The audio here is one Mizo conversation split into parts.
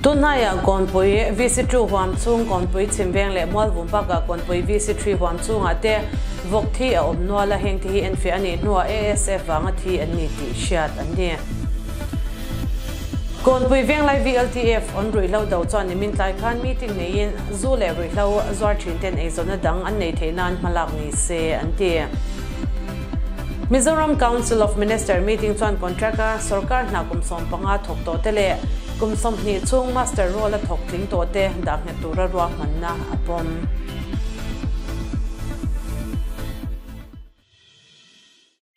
Tunhnaiah Kawnpui VC2 huam chhung Kawnpui Chhimveng leh Mualvum bakah Kawnpui VC3 huam chhungah te vawk thi a awm nual a, heng te hi enfiah a nih hnuah ASF vanga thi an ni tih hriat an ni. Kawnpui Venglai VLTF on ruihhlo do chuan nimin tlai khan meeting neiin zu leh ruihhlo zuar thin ten eizawnna dang an nei theih nan hmalak ni se an ti. Mizoram Council of Minister meeting chuan contract a sorkar hna kum 15 thawk tawh te leh kum 20 chhung master roll a thawk tling tawh te dah nghet tura ruahmanna a pawm.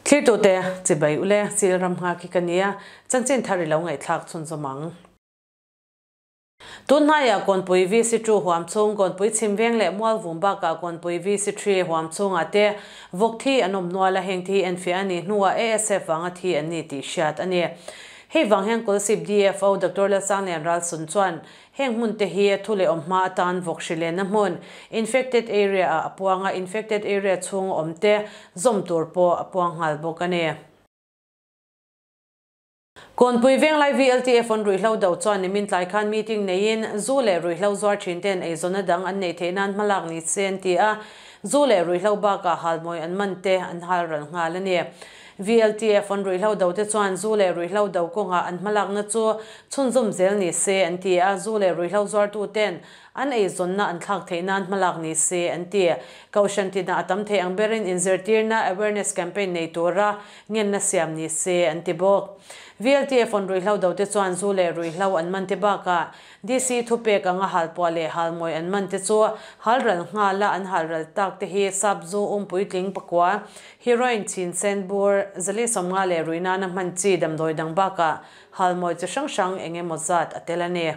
Thlirtute chibai ule chil ram nghak hi ka nia, chanchin thar i lo ngaihthlak chhunzawm ang. Tunhnaiah Kawnpui VC2 huam chhung Kawnpui Chhimveng leh Mualvum bakah Kawnpui VC3 huam chhungah te vawk thi an awm nual a, heng thi enfiah a nih hnuah ASF vanga thi an ni tih hriat a ni. Hei vang hian Kawlsip DFO Doctor Lalsanglian Ralsun chuan heng hmun te hi thu leh awm hma atan vawk hri lenna hmun, infected area, ah a puang a, infected area chhung awm te zawm tur pawh a puang nghal bawk a ni. Kawnpui Venglai VLTF on ruihhlo do chuan nimin tlai khan meeting neiin zu leh ruihhlo zuar thin ten eizawnna dang an neih theih nan hmalak ni se an ti a, zu leh ruihhlo bakah halmawi an man te an hal ral nghal a ni. VLTF on ruihhlo do te chuan zu leh ruihhlo do kawngah an hmalakna chu chhunzawm zel ni se an ti a, zu leh ruihhlo zuartu ten an eizawnna an thlak theih nan hmalak ni se an ti. Kohhran tinah a tam thei ang berin inzirtirna, awareness campaign, nei tura ngenna siam ni se an ti bawk. VLTF on ruihhlo do te chuan zu leh ruihhlo an man te bakah DC thupek anga halpuah leh halmawi an man te chu halral nghala an halral tak te hi sap zu umpuitling pakua, heroin chin sen bur, zali 50 leh ruihnana hman chi damdawi dang bakah halmawi chi hrang hrang eng emaw zat a tel a ni.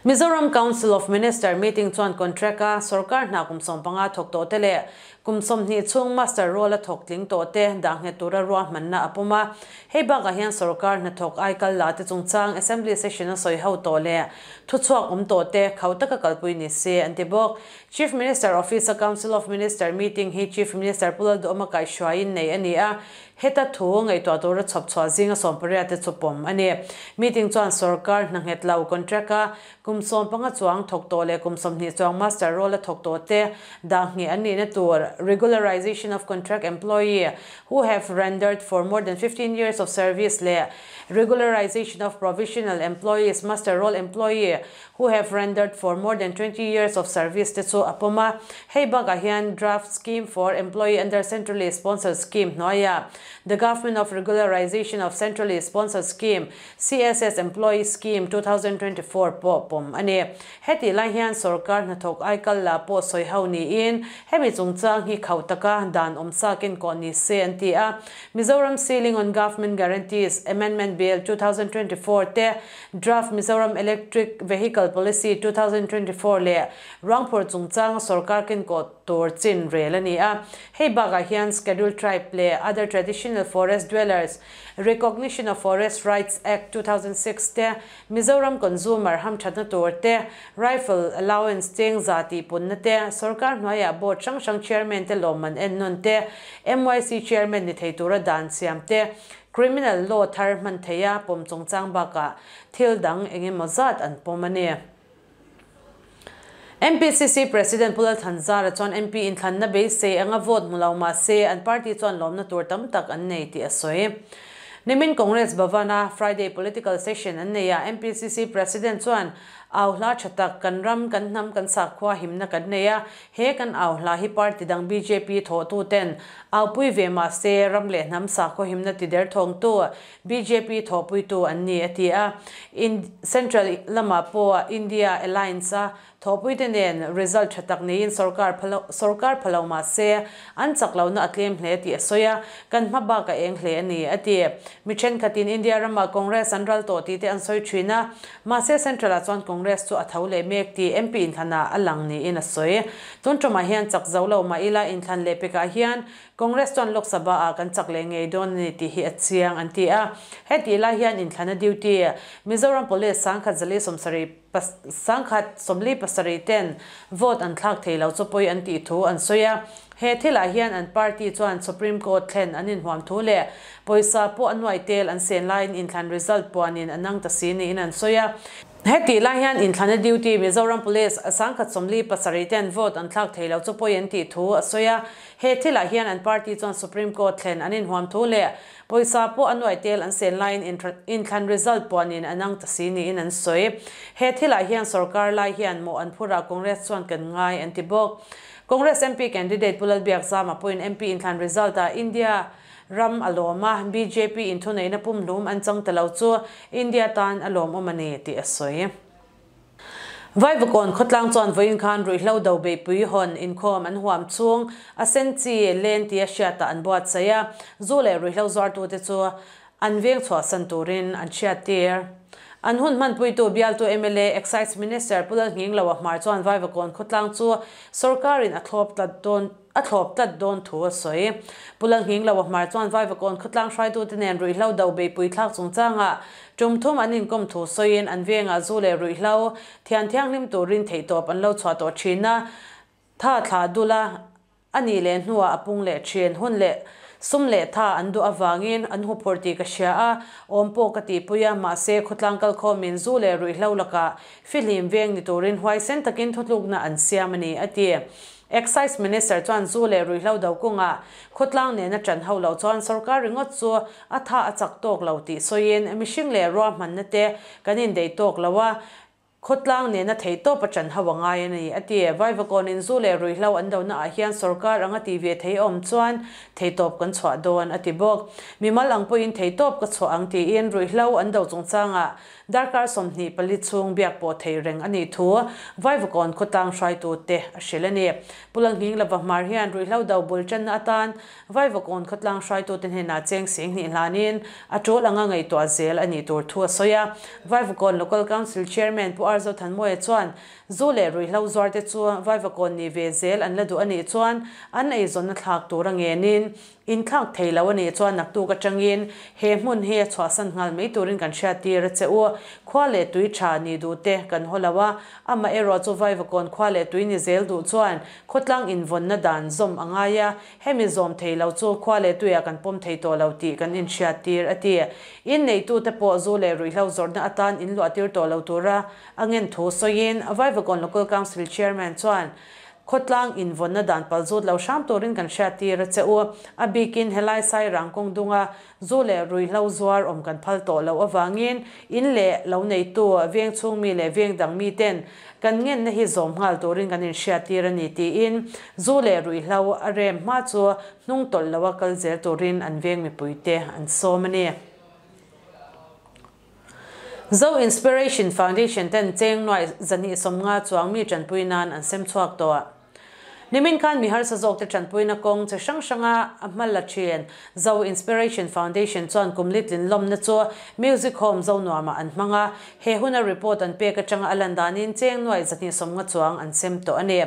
Mizoram Council of Minister meeting chuan contract a sorkar hna kum 15 thawk tawh te leh kum 20 chhung master roll a thawk tling tawh te dah nghet tura ruahmanna a pawm a. Hei bakah hian sorkar hnathawk aikal la te chungchang Assembly session a sawi ho tawh leh thuchhuak awm tawh te khau taka kalpui ni se an ti bawk. Chief Minister Office a Council of Minister meeting hi Chief Minister Pu Lalduhawma kaihhruaiin nei a ni a. Heta thu ngaihtuah tura chhawp chhuah zinga 18 te chu pawm a ni. Meeting chuan sorkar hna nghet lo contract a kum 15 chuang thawk tawh leh kum 20 chuang master roll a thawk tawh te dah ngheh an nihna tur Regularization of Contract Employee who have rendered for more than 15 years of service leh Regularization of Provisional Employees Muster Roll Employee who have rendered for more than 20 years of service te chu a pawm a. Hei bakah hian Draft Scheme for Employee under Centrally Sponsored Scheme hnuaiah The Government of Regularization of Centrally Sponsored Scheme, CSS Employee Scheme, 2024 pawh pawm a ni. Hetih lai hian sorkar hnathawk aikal la pawh sawi ho niin hemi chungchang hi khauh taka dan awm sakin kawh ni se an ti a. Mizoram Ceiling on Government Guarantees, Amendment, Bill, 2024 te Draft Mizoram Electric Vehicle Policy 2024 leh Ruangphur chungchanga sorkar kenkawh tur chin rel a ni a. Hei bakah hian Scheduled Tribe leh Other Traditional Forest Dwellers, Recognition of Forest Rights Act 2006 te, Mizoram Consumer hamthatna tur te, Rifle Allowance cheng za tih punna te, sorkar hnuaiah board hrang hrang chairman te lawmman en nawn te, MYC chairman ni thei tura dan siam te, Criminal law thar hman theia pawm chungchang bakah thil dang eng emaw zat an pawm a ni. MPCC President Pu Lalthanzara chuan MP inthlanna beisei anga vote hmu lo mah se an party chuan lawmna tur tam tak an nei tih a sawi. Nimin Congress Bhavan-a Friday Political Session an nei a, MPCC President chuan au hla tha tak kan ram, kan hnam, kan sakhua himna kan nei a, He kan au hla hi party dang bjp thawhtu ten aupui ve mah se ram leh hnam sakhaw himna ti der thawngtu bjp thawhpuitu an ni a ti a. In Central lamah pawh India Alliance a thawhpuite nen result tha tak neiin sorkar sorkar pha lo mah se an chak lohna a tlem hle tih a sawi a, kan hma bak a eng hle a ni a ti. Mi thenkhatin India ramah Congress an ral tawh tih te an sawi thin a. Mahse Central ah chuan Congress chu a tho leh mek tih MP inthlanah a lang niin a sawi. Tun tumah hian chak zo lo mah ila inthlan leh pekah hian Congress chuan Lok Sabha ah kan chak leh ngei dawn a ni tih hi a chiang, an ti a. Hetih lai hian inthlana duty Mizoram Police 1070 1047 ten vote an thlak thei lo chu pawi an tih thu an sawi a. He thilah hian an party chuan Supreme Court thlen an inhuam thu leh pawisa pawh a nuai tel an sen laiin inthlan result puanin a nang ta si niin an sawi a. Hetih lai hian inthlana duty Mizoram Police 1047 ten vote an thlak thei lo chu pawi an tih thu a sawi a. He thilah hian an party chuan Supreme Court thlen an inhuam thu leh pawisa pawh a nuai tel an sen laiin inthlan result puanin a nang ta si niin an sawi. He thilah hian sorkar lai hian mawh an phurah Congress chuan kan ngai an ti bawk. Congress MP candidate Pu Lalbiakzama pawhin MP inthlan result ah India ram a lawm a, bjp in thuneihna pumhlum an chang ta lo chu India tan a lawmawm a ni tih a sawi. Vaivakawn khawtlang chuan vawiin khan ruihhlo do beihpui hawn inkhawm an huam chung a sen chi len tia hriatah an buatsaih a, zu leh ruihhlo zuartute chu an veng chhuahsan turin an hriattir. An hun hmanpuitu bialtu mla Excise Minister Pu Lalnghingloa Hmar chuan Vaivakawn khawtlang chu sorkarin a thlawp tlat dawn a thlawp tlat dawn thu a sawi. Pu Lalnghingloa Hmar chuan Vaivakawn khawtlang hruaitute nen ruihhlo do beihpui thlak chungchangah tum thum an inkawm thu sawiin an vengah zu leh ruihhlo thian thianghlim turin theihtawp an lo chhuah tawh thin a, tha thlah dul a A nih leh hnuah a pung leh thin. Hun leh sum leh tha an duh avangin an huphurh tih ka hria a, awm pawh ka tihpui a, mahse khawtlang kalkhawmin zu leh ruihhlo lakah fihlim veng ni turin huaisen takin thutlukna an siam a ni, a ti. Excise Minister chuan zu leh ruihhlo do kawngah khawtlang nena ṭan ho loh chuan sorkar ringawt chu a tha a chak tawk lo tih sawiin mihring leh ruahmanna te kan indeih tawk lo a, Khawtlang nena theihtawp a ṭan ho a ngai a ni, a ti. Vaivakawnin zu leh ruihhlo an dohna ah hian sorkar anga ti ve thei awm chuan theihtawp kan chhuah dawn, a ti bawk. Mimal ang pawhin theihtawp ka chhuah ang tiin ruihhlo an do chungchangah darkar 24 chhung biak pawh thei reng a nih thu Vaivakawn khawtlang hruaitute a hrilh a ni. Pu Lalnghinglova Hmar hian ruihhlo do bul ṭanna atan Vaivakawn khawtlang hruaitute hnenah cheng 20,000 hlanin a tul anga ngaihtuah zel a nih tur thu a sawi a. Vaivakawn Local Council Chairman Pu Arzo Thanmawia chuan zu leh ruihhlo zuarte chu Vaivakawn ni ve zel an la duh a nih chuan an eizawnna thlak tur a ngenin inthlak thei lo a nih chuan naktuk atangin he hmun hi a chhuahsan nghal mai turin kan hriattir a che u. Khua leh tui tha ni duhte kan haw lo a, amaherawh chu Vaivakawn khua leh tui ni zel duh chuan khawtlang invawnna dan zawm a ngai a, Hemi zawm thei lo chu khua leh tuiah kan pawm thei tawh lo tih kan inhriattir, a ti. Inneitute pawh zu leh ruihhlo zawrhna atan inluahtir tawh lo tura a ngen thu sawiin Vaivakawn Local Council Chairman chuan, Khawtlang invawnna dan palzut lo hram turin kan hriattir a che u. A bikin helai Sairang kawng dunga Zu leh ruihhlo zuar awm kan phal tawh loh avangin in leh lo neitu, veng chhung mi leh veng dang miten kan ngenna hi zawm nghal turin kan inhriattir a ni tiin zu leh ruihhlo a rem hma chu hnung tawlh loa kal zel turin an veng mipuite an sawm a ni. Zo Inspiration Foundation ten cheng nuaih 250 chuang mi tanpui nan an sem chhuak tawh. Nimin khan mi harsa zawkte tanpuina kawng chi hrang hranga a hma la thin. Zo Inspiration Foundation chuan kum litlin lawmna chu Music Home Zonuamah an hmang a, he huna report an pek atanga a lan danin cheng nuaih 250 chuang an sem tawh a ni.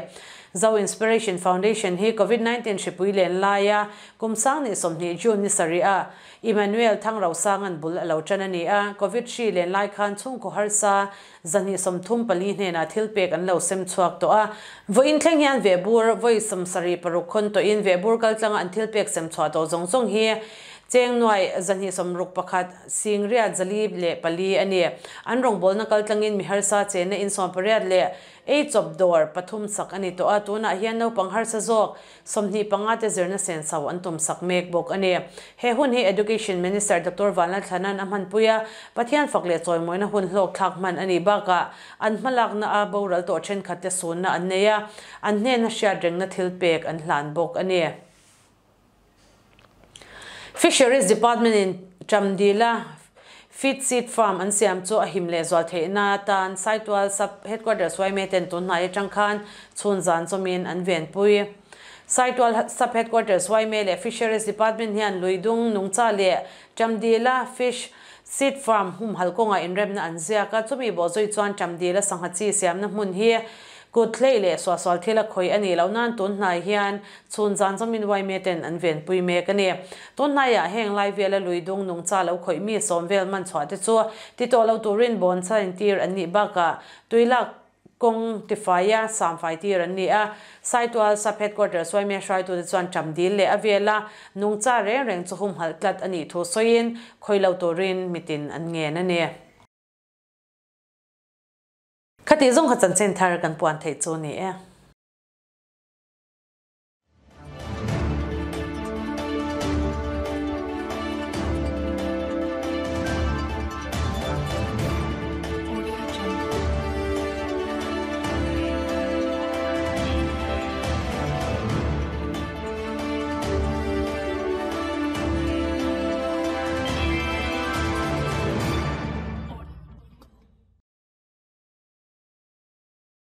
Zo Inspiration Foundation hi Covid 19 hripui len laia kum 2020 June ni sarih a Emmanuel Thangrausanga'n bul a lo ṭan a ni a, Covid hri len lai khan chhungkaw harsa 234 hnenah thil pek an lo sem chhuak tawh a. Vawiin thleng hian vehbur vawi 76 khawn tawhin vehbur kaltlanga an thil pek sem chhuah tawh zawng zawng hi cheng nuai 261 singriat 404 a ni. An rawngbawlna kaltlangin mi harsa chenna in 18 leh ei chawp dawr pathum sak a ni tawh a, tunah hian naupang harsa zawk 25 te zirna senso an tum sak mek bawk a ni. He hun hi Education Minister Doctor Vanlalthlana'n a hmanpui a, Pathian fak leh chawimawina hun hlawkthlak hman a nih bakah an hmalakna a boral tawh thenkhat te sunna an nei a, an hnena hriatrengna thil pek an hlan bawk a ni. Fisheries Department in Chamdila Feed Seed Farm an siam chu a him leh zual theihna atan Saitual Sub Headquarters yma ten tun hnai atang khan chhun zan chawmin an venpui. Saitual Sub Headquarters yma leh Fisheries Department hian Luidung, Nungcha leh Chamdila Fish Seed Farm humhal kawngah inremna an ziak a, chumi bawhzui chuan Chamdila sangha chi siamna hmun hi Kut hlei leh suahsual thil a khawih a nih loh nan tun hnai hian chhun zan zawmin yma ten an venpui mek a ni. Tun hnaiah heng lai vela lui dung nungcha lo khawih mi sawm vel man chhuah te chu ti tawh lo turin bond sign tir an nih bakah tui lak kawng tifaia samfai tir an ni a. Saitual Sub Headquarters yma hruaitute chuan ṭam dil leh a vela nungcha reng reng chu humhalh tlat a nih thu sawiin khawih lo turin mitin an ngen a ni. Khati zawng kha chanchin thar kan puan theih chu a ni e.